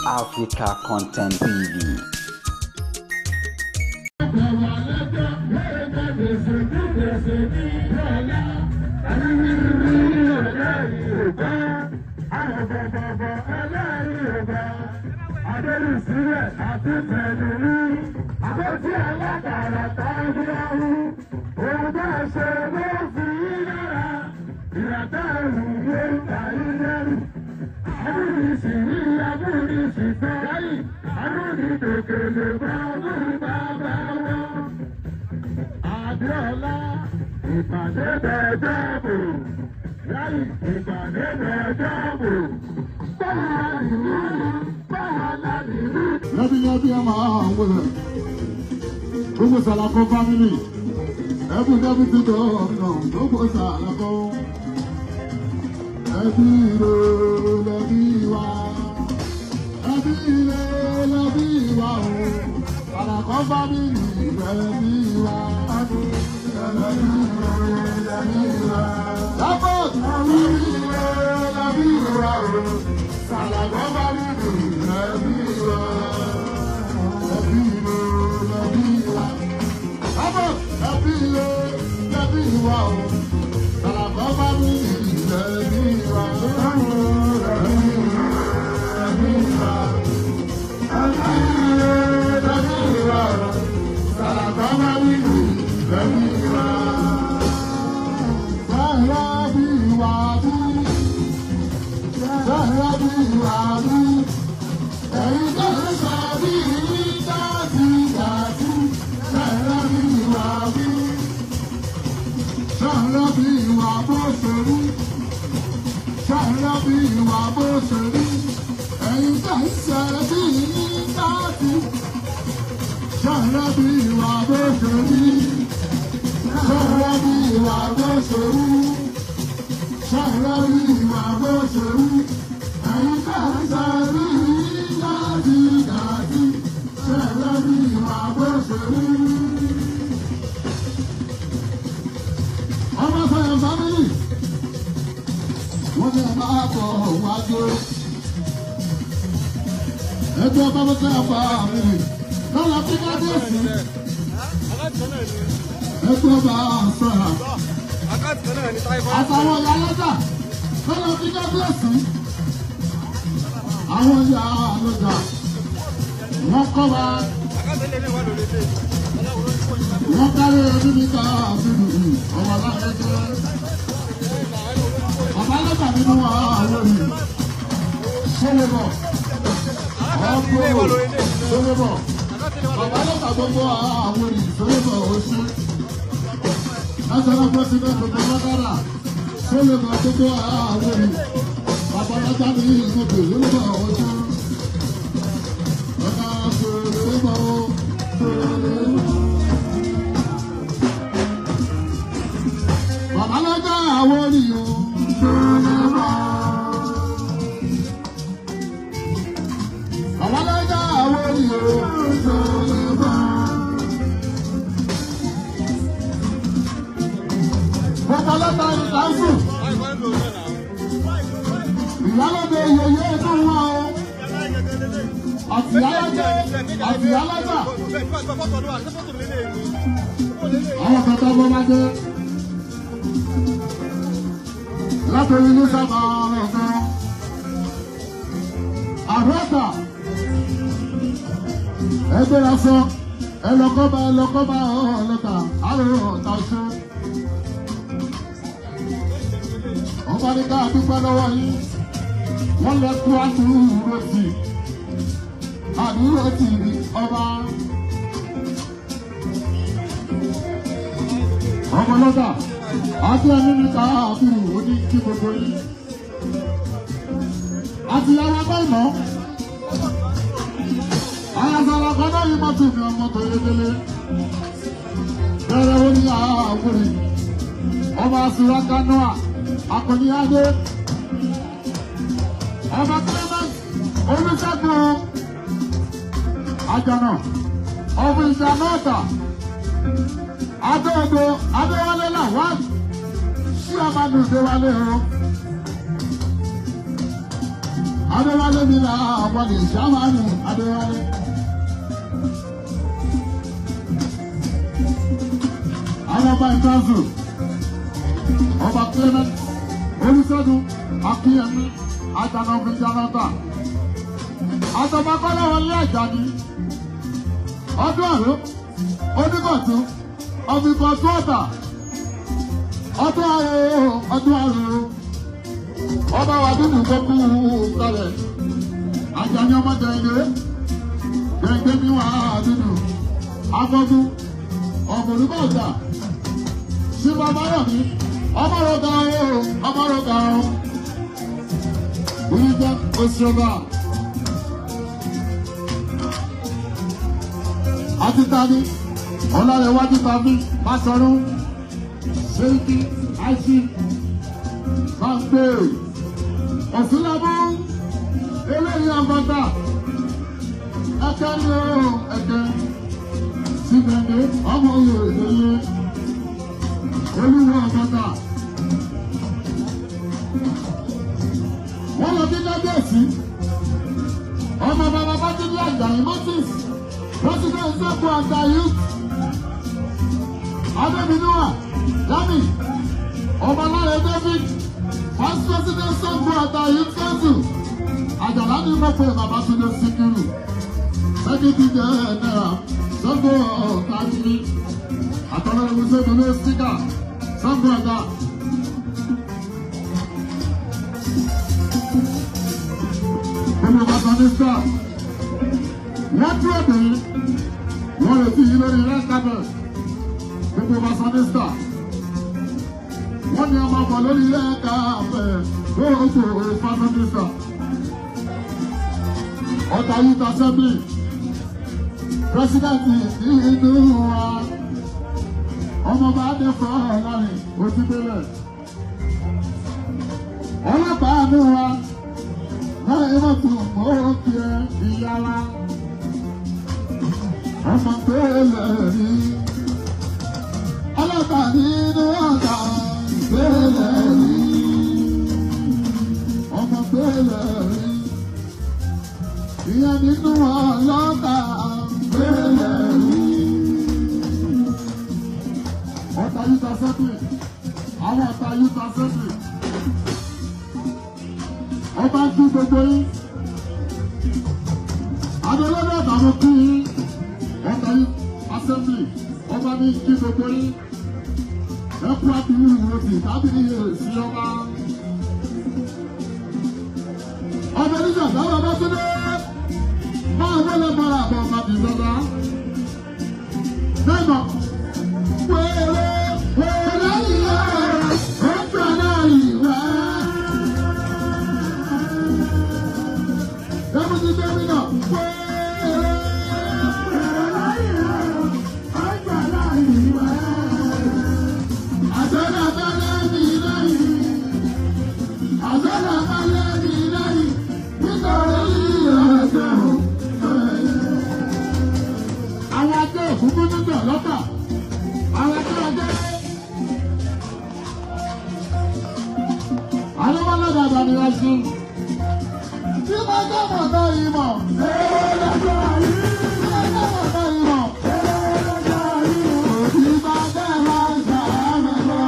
Africa Content TV. Lẹ́bí ẹ máa ń wọlé. Gbogbo Sàlàkọ́ family. Ẹbí lẹ́bí ti dọ̀ ọ̀nà gbogbo Sàlàkọ́. Ẹbí ire lẹ́bí wa. Ẹbí ire lẹ́bí wa o. Sàlàkọ́ family lẹ́bí wa. Ẹbí ire lẹ́bí wa. Lápò ẹbí ire lẹ́bí wa o. Sàlàkọ́ family lẹ́bí wa. Àtàwọn ìyá lọ́jà lọ́nà tí kábíyèsí àwọn ìyá lọ́jà wọ́n kọ́ wa wọ́n kárí níbi ká àfihàn ọmọ aláìjẹ́ bàbá lọ́jà nínú wa lórí sólébọ̀ ọ̀pọ̀ sólébọ̀ bàbá lọ́jà gbogbo àwọn èrè sólébọ̀ oṣù. National President gbogbo Mọ́kàrà sólébọ̀ gbogbo àwọn èrè bàbá lọ́jà ní ìgbòkè sólébọ̀ oṣù. Ọ̀gá sólébọ̀ sólébọ̀. Bàbá lọ́jà àwọn èrè o sólébọ̀. Bàbá lọ́jà àwọn èrè o sólébọ̀. Gbogbo ọlọ́ta ní káńsù. Ìyálóde yèyé inú wọn o. Àtìyálájẹ́ àtìyálájà. Àwọn kẹta bọ́ bá dé. Látòrí ní sábà ọ̀sán. Àrọ́tà. Ẹgbẹ́ lásán. Ẹlọ́kọ́ba ẹlọ́kọ́ba ọ̀ọ́lọ́ta. Àrùn ọ̀tà ṣe. Ọba ní ká dúpẹ́ lọ́wọ́ yín wọ́n lọ kú àdúró tì àdúró tì ọba. Ọmọ lọ́dà àti ẹni ní ká àbúrò ó ní kí gbogbo yín. Àti yàrá bá ìmọ̀. Àyàsọ̀rọ̀ kan náà yìí mọ́tò mi ọmọ tó yé délé. Bẹ́ẹ̀rẹ̀ ó ní àwòrán ọba àsìráká náà. Akọni Adé, ọba Clement Olúṣẹ́gun Àjànà, ọba Ìjànàta, Adéodo Adéwálé Lawal, ṣí ọba Nùdéwálé o. Adéwálé mi là àwọn ìṣàmánù Adéwálé. Àwọn ọba ìtọ́sù, ọba Clement, Olúṣẹ́gun, Akínyẹmí, Àjànàfin Jànàtà. Àtọ̀bà Kọ́láwọlé Àjàdí, ọdún àró, oníkọ̀tún, ọ̀fìnkọ̀tún ọ̀tà, ọdún àrò, ọdún àrò. Ọba wa dúdú tó kú kalẹ̀, Àjàní ọmọ Dẹ̀yìndé, Dẹ̀yìndé mi wà dúdú, afọ́jú, ọ̀fọ̀lùkọ̀ọ̀tà, ṣíbà Báyọ̀mí, ọmọrọ̀gà o, ọmọrọ̀gà o, oníjẹ́ oṣooṣà. Àti tani, ọ̀làrẹ̀wájú tàbí Báṣọ̀run, Ṣéyíkí, Àìsí, Báńpé, Ọ̀ṣunlábù, eléyìí àbàtà, ẹ̀kẹ́ ni ó ẹ̀kẹ́, Síbẹ̀ndé, ọmọ oyè òye, Olúwo àbàtà. Wọ́n lọ sí Kábíyèsí, ọmọ bàbá Bátúndé Àjàyí Moses, President Sẹ́kù Àgbà Youth, Adébínúwà, Dami, Ọbaláre David, Vice President Sẹ́kù Àgbà Youth Council, Àjàlá ní mọ̀pẹ́ Babátúndé Síkírù, Secretary General, Sẹ́kù Ọ̀tàjì, Àtọ̀lẹ́wò Sẹ́kù ló síkà, Sẹ́kù Àgbà. Gbogbo bàtà ní sáà wọ́n dúró dé wọ́n lè fi yín lórí red carpet gbogbo vasanista wọ́n ní ọmọ bọ̀ lórí red carpet gbogbo vasanista ọ̀tá youth assembly president nínú wa ọmọọba adéfọ́ ọ̀làrin òtítẹ́lẹ̀ ọlọ́pàá nínú wa láì mọ̀tò mọ́ kí ẹ ìyá wa. Ọmọ tó lè rí ọlọ́pàá nínú ọ̀gá tó lè rí ọmọ tó lè rí ìyẹn nínú ọlọ́pàá tó lè rí. Ọ̀tá yúta sẹ́tì, àwọn ọ̀tá yúta sẹ́tì, ọba ń kí gbogbo yín, adolódé àtàwọn kí yín. Ọ̀tá yìí assembly ọba ní kí gbogbo yín ẹkú àbíyí ìròtì tàbí sí ọba. Ọba oníṣẹ́ àtàwọn ọba tó dé máa wọlé mọ́ra àbọ̀ ọba bì sọ́dá. Lẹ́mọ̀ wẹ́rẹ́ wẹ́rẹ́ yìí ọ̀pẹ̀ náà yìí wá. Dẹ́mùtì gómìnà wẹ́rẹ́. Àwọn ajé òkúkú nígbà lọ́tà, àwọn ajé ajé. Àwọn ọlọ́dàdà ni wọ́n ṣe. Tí wọ́n jẹ́ mọ̀tọ́ ìmọ̀, tí wọ́n jẹ́ mọ̀tọ́ ìmọ̀, òbí bá bẹ́ẹ̀ máa ń ṣàmì lọ.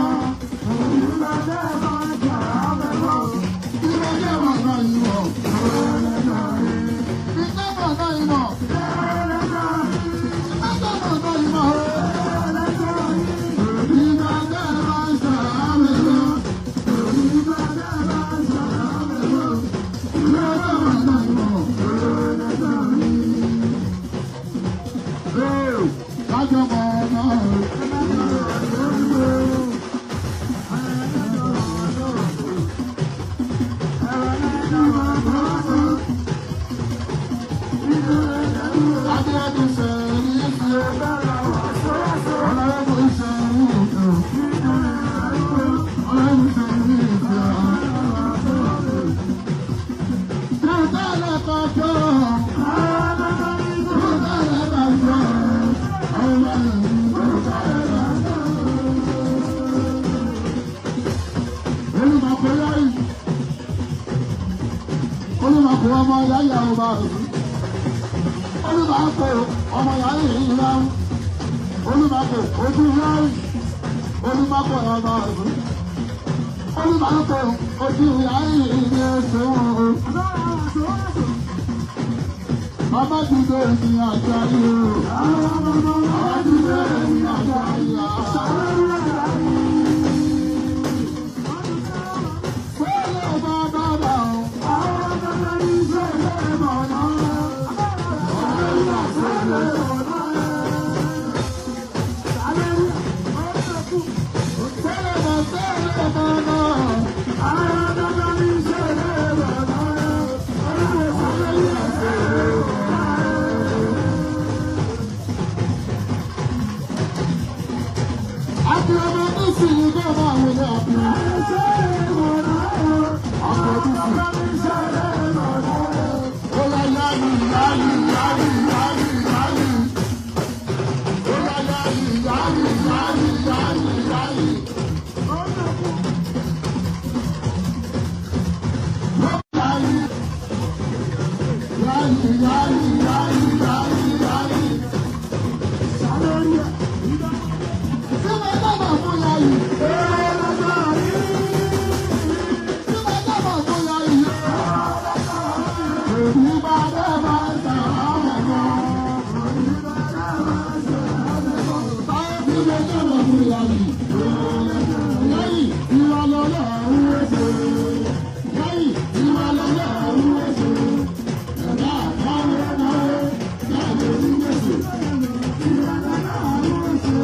Tí wọ́n jẹ́ mọ̀tọ́ ìmọ̀, tí wọ́n jẹ́ mọ̀tọ́ ìmọ̀. ọmọ yáyà ọba ọ̀sùn. Olùmọ̀kò ọmọ yáyà ìlà Olùmọ̀kò ojú yáyì Olùmọ̀kò ọba ọ̀sùn. Olùmọ̀kò ojú yáyì ìlà ẹ̀sùn. Bàbá dìde ní àjà yìí o. Bàbá dìde ní àjà yìí o. Sẹ́lẹ̀ bàbá bá o. Sẹ́lẹ̀ bá sẹ́lẹ̀ bàbá o. Àti ọmọ nísìnyí kó máa wọlé àbúrò. Oya yáyì yáyì yáyì yáyì yáyì. Oya yáyì yáyì yáyì yáyì yáyì. Yáyì yáyì yáyì yáyì yáyì yáyì. Tí mo dábàá fún yáyì. Tí mo dábàá fún yáyì. Èmi bá dábàá sàrámẹ̀ mọ́. Tí mo dábàá fún yáyì. Yáyì ìwà lọ́lọ́ òun ṣe. Yáyì ìwà lọ́lọ́ òun ṣe. Ẹ̀dá àbáwọ̀ náà yáyì onígbèsè. Ìwà lọ́lọ́ òun ṣe.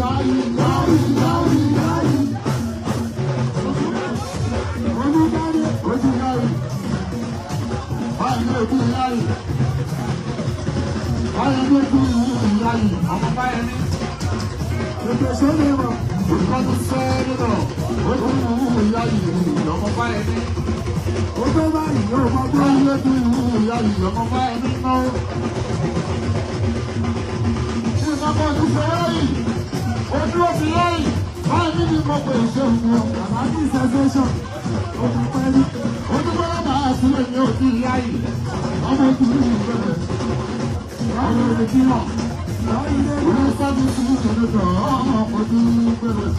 yáyì yáyì yáyì yáyì. Olùdarí ojú yáyì. Báyìí ní ojú yáyì. Báyìí ní ojú yáyì. Ọmọ báyìí ní. Ètò ìṣẹ́lẹ̀ mọ̀. Olùkọ́ni sẹ́ẹ̀lì náà. Ojú yáyì ọmọ báyìí ní. Ojú báyìí yóò mọ bí ojú yáyì ọmọ báyìí ní náà. Ìgbàgbọ́ ti sẹ́yìn. Ojú òfin yáyì. Báyìí ní mo pè ṣe òun o. Bàbá ní sensation. Ó ti pẹ́ rí. Ojúbọ́lá máa sílẹ̀ ní òbí ìyá yìí. Ọmọ ojú ìlú ìbẹ̀rẹ̀. Ọmọ ìrètí náà. Lọ́yìn lé. Orí sábì sí ìrìnàjò ọmọ ojú ìbẹ̀rẹ̀.